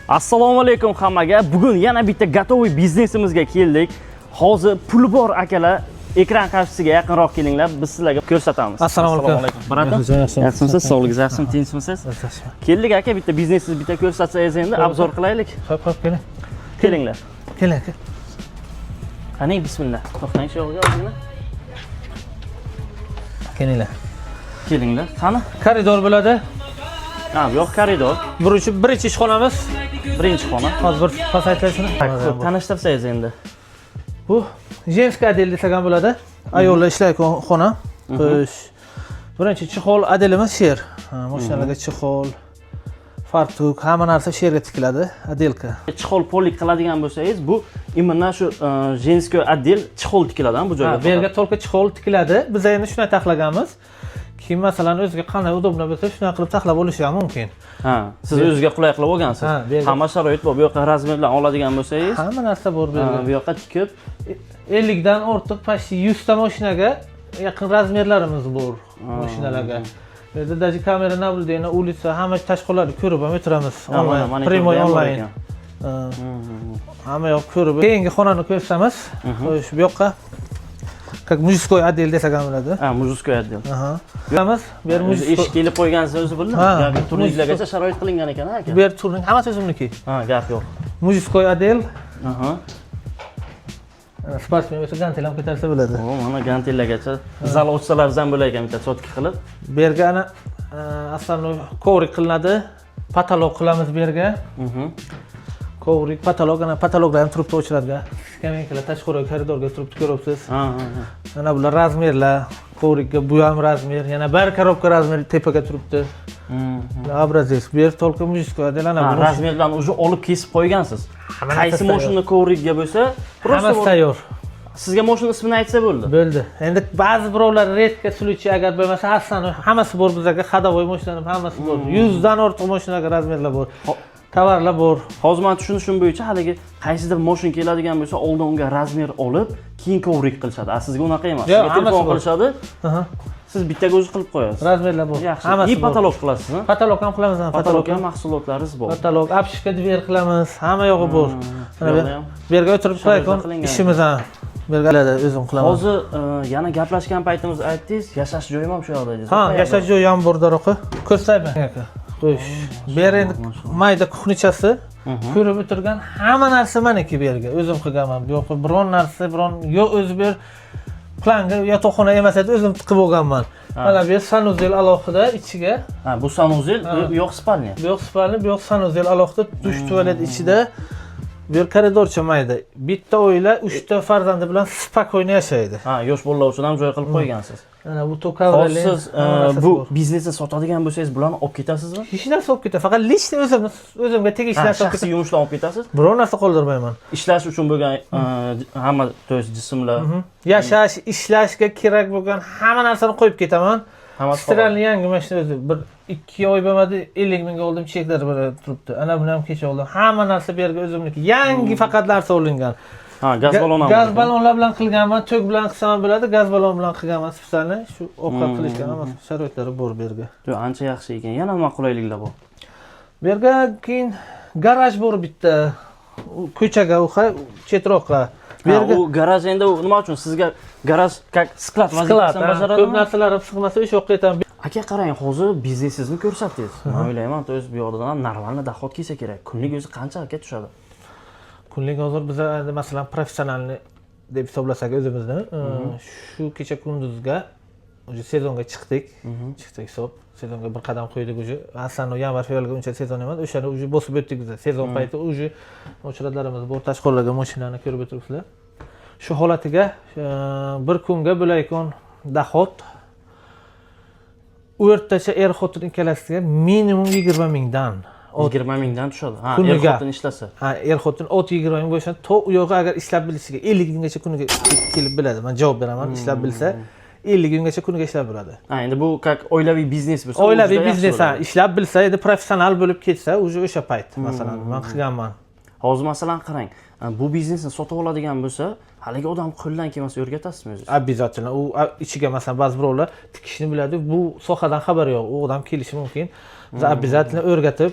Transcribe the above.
Assalomu alaykum hammaga. Bugun yana bitta готовый biznesimizga keldik. Hozir puli bor akalar, ekran qarshisiga yaqinroq kelinglar, biz sizlarga ko'rsatamiz. Assalomu alaykum. Брат im. Yaxshimisiz? Sog'ligingiz yaxshimi? Tinchmisiz? Keldik aka, bitta biznesingizni bitta ko'rsatsangiz endi обзор qilaylik. Xo'p, xo'p, keling. Kelinglar. Keling aka. Qani, bismillah. To'xtang shu yoqqa ozgina. Kelinglar. Kelinglar. Qani? Koridor bo'ladi. Ha, bu yoq koridor. Birinchi ishxonamiz. Birinchi xona. Hozir bir pasaytirib shuni. Xo'p, tanishtirsangiz endi. Bu женский отдел desak ham bo'ladi. Ayollar ishlaydigan xona. Xo'sh. Birinchi чехол отдел imiz sher. Ha, mashinalarga чехол, fartuk, hamma narsa sherga tikiladi. Отделка. Чехол полик qiladigan bo'lsangiz, bu именно shu женский отдел чехол tikiladi bu joyga. Ha, bu yerga только чехол tikiladi. Biz endi shunday taxlaganmiz. Kim, masalan, o'ziga qanday удобно bo'lsa, shunday qilib taxlab olishi ham mumkin. Ha, siz o'zizga qulay qilib olgansiz. Ha, bu yerga- Hamma sharoit bor. Bu yoqqa размер bilan oladigan bo'lsangiz, Hamma narsa bor bu ha, yerda. bu yoqqa tikib, 50 dan ortiq, почти 100 ta mashinaga yaqin размер larimiz bor mashinalarga. Bu yerda даже kamera наблюдения, улица, hamma tashqarilarni ko'rib ham o'tiramiz. Ha, mana Onlayn, monitorda прямой ham bor onlayn. ekan. Ha, hamma yoq ko'rib. Keyingi xonani ko'rsamiz. Xo'sh, bu yoqqa как мужской отдел desak ham bo'ladi. Ha, мужской отдел. Aha. Ko'ramiz, bu yer O'zi мужской. eshik kelib qo'ygansiz o'zi bildim. Ha, Gap yo'q. Turniklargacha sharoit qilingan ekan, aka. Bu yer turning hammasi o'zimniki. Ha, gap yo'q. Мужской отдел. Aha. Ana, sportsmen bo'lsa, gantel ham ko'tarsa bo'ladi. O, mana gantellargacha zal ochsalar ham bo'lar ekan bitta чётко qilib. Bu yerga ana основной коврик qilinadi. Потолок qilamiz bu yerga. Коврик, потолок, ana потолок lar ham turibdi o'chiradigan. Скамейка lar tashqari koridorga turibdi, ko'ryapsiz. Ha, ha, ha. Mana bular размер lar, коврик ka bu ham размер, yana bir коробка размер tepaga turibdi. Образец. Bu yer только мужской отдел, ana Ha, bu размер larni уже olib kesib qo'ygansiz. Hamma Qaysi narsasi mashina коврик ga bo'lsa, просто Hammasi tayyor. Sizga mashina ismini aytsa bo'ldi. Bo'ldi. Endi ba'zi birovlar редко случай agar bo'lmasa, aslani hammasi bor bizlarga, ходовой mashinalar hammasi bor. 100 dan ortiq mashinaga размер lar bor. Tovarlar bor. Hozir men tushunishim bo'yicha haligi qaysidir mashina keladigan bo'lsa, oldin unga размер olib, keyin коврик qilishadi. A sizga unaqa emas. Yo'q, Sizga hammasi telefon bor. qilishadi, Aha. siz bittaga o'zi qilib qo'yasiz. Размер lar bor. Yaxshi. Hammasi И bor. потолок qilasiz, ha? Потолок ham qilamiz, ha, Потолок потолок ham mahsulotlaringiz bor. Потолок, обшивка дверь qilamiz, hamma yog'i bor. Mana Bu yoqda ham bu yerga o'tirib sharoitlar qilayotgan qilingan. Ishimiz ha. Bu yerga o'zim qilaman. Hozir yana gaplashgan paytimiz aytdingiz, yashash joyim ham shu yoqda dedingiz. Ha, yashash joyi ham bor daroqi. Ko'rsataymi? Aka. Xo'sh. Bu yer endi mayda кухня chasi. Ko'rib o'tirgan hamma narsa maniki bu yerga. O'zim qilganman. Bu yoqqa biron narsa, biron yo'q, o'zi bu yer planga yotoqxona emas edi, o'zim tiqib olganman. Mana bu yer санузел alohida ichiga. Ha, bu санузел, Ha. bu yoq спальня. Bu yoq спальня, bu yoq санузел alohida, dush, tualet ichida. Bu yer koridorcha mayda. Bitta oila uchta farzandi bilan спокойно yashaydi. Ha, yosh bolalar uchun ham joy qilib qo'ygansiz. Mana bu Hozir to'kavralar. siz bu biznesni sotadigan bo'lsangiz, bularni olib ketasizmi? Hech narsa olib ketadi. Faqat лично o'zimni, o'zimga tegishli Ha, narsa olib shaxsiy ketaman. yumushlarni olib ketasiz. Biror narsa qoldirmayman. Ishlash uchun bo'lgan hamma, то есть jismlar, Yashash, ishlashga kerak bo'lgan hamma narsani qo'yib ketaman. Hammasi qoladi. Стиральный yangi mashina o'zi bir 2 oy bo'lmadi, 50 mingga oldim, cheklar bir turibdi. Ana buni ham kecha oldim. Hamma narsa bu yerga o'zimniki. Yangi faqat narsa olingan. Ha, gaz balon ham Gaz bor ekan. ballonlar bilan qilganman, tok bilan qilsam ham bo'ladi, gaz ballon bilan qilganman специально. Shu ovqat qilishga hammasi sharoitlari bor bu yerga. Yo'q, ancha yaxshi ekan. Yana nima qulayliklar bor? Bu yerga keyin garaj bor bitta. U ko'chaga, u chetroqqa. Bu Ha, yerga u garaj endi u nima uchun? Sizga garaj как склад склад, vazifasini ha, ko'p bajaradimi? narsalarim sig'masa, o'sha yoqqa aytaman. Aka, qarang, hozir biznesingizni ko'rsatdingiz. Men o'ylayman, то есть bu yoqdan ham нормально доход kelsa kerak. Kunlik o'zi qancha aka tushadi? Kunlik hozir biza endi, masalan, professionalni deb hisoblasak o'zimizni, shu kecha kunduzga уже sezonga chiqdik. Chiqdik hisob. Sezonga bir qadam qo'ydik уже. Aslida yanvar, fevralga uncha sezon emas, o'shani уже bosib o'tdik biz. Sezon payti уже очередь larimiz bor, tashqarilarga mashinani ko'rib o'tiribsizlar. Shu holatiga bir kunga bo'layotgan доход o'rtacha er xotin ikkalasiga minimum 20 mingdan. 20 mingdan tushadi. Ha, er Kuniga. xotin ishlasa. Ha, er xotin ot 20 ming bo'lsa, to u yo'g'i agar ishlab bilishiga 50 minggacha kuniga kelib biladi. Man javob beraman, ishlab bilsa 50 minggacha kuniga ishlab biladi. Ha, endi bu как oilaviy biznes bo'lsa, u Oilaviy juda yaxshi biznes, ha, bo'ladi. Ishlab bilsa, endi professional bo'lib ketsa, уже o'sha payt, masalan, man qilganman. Hozir, masalan, qarang, bu biznesni sotib oladigan bo'lsa, haligi odam qo'ldan kelmasa o'rgatasizmi o'zingiz? Обязательно. U ichiga, masalan, ba'zi birovlar tikishni biladi, bu sohadan xabari yo'q. U odam kelishi mumkin. Biz обязательно o'rgatib,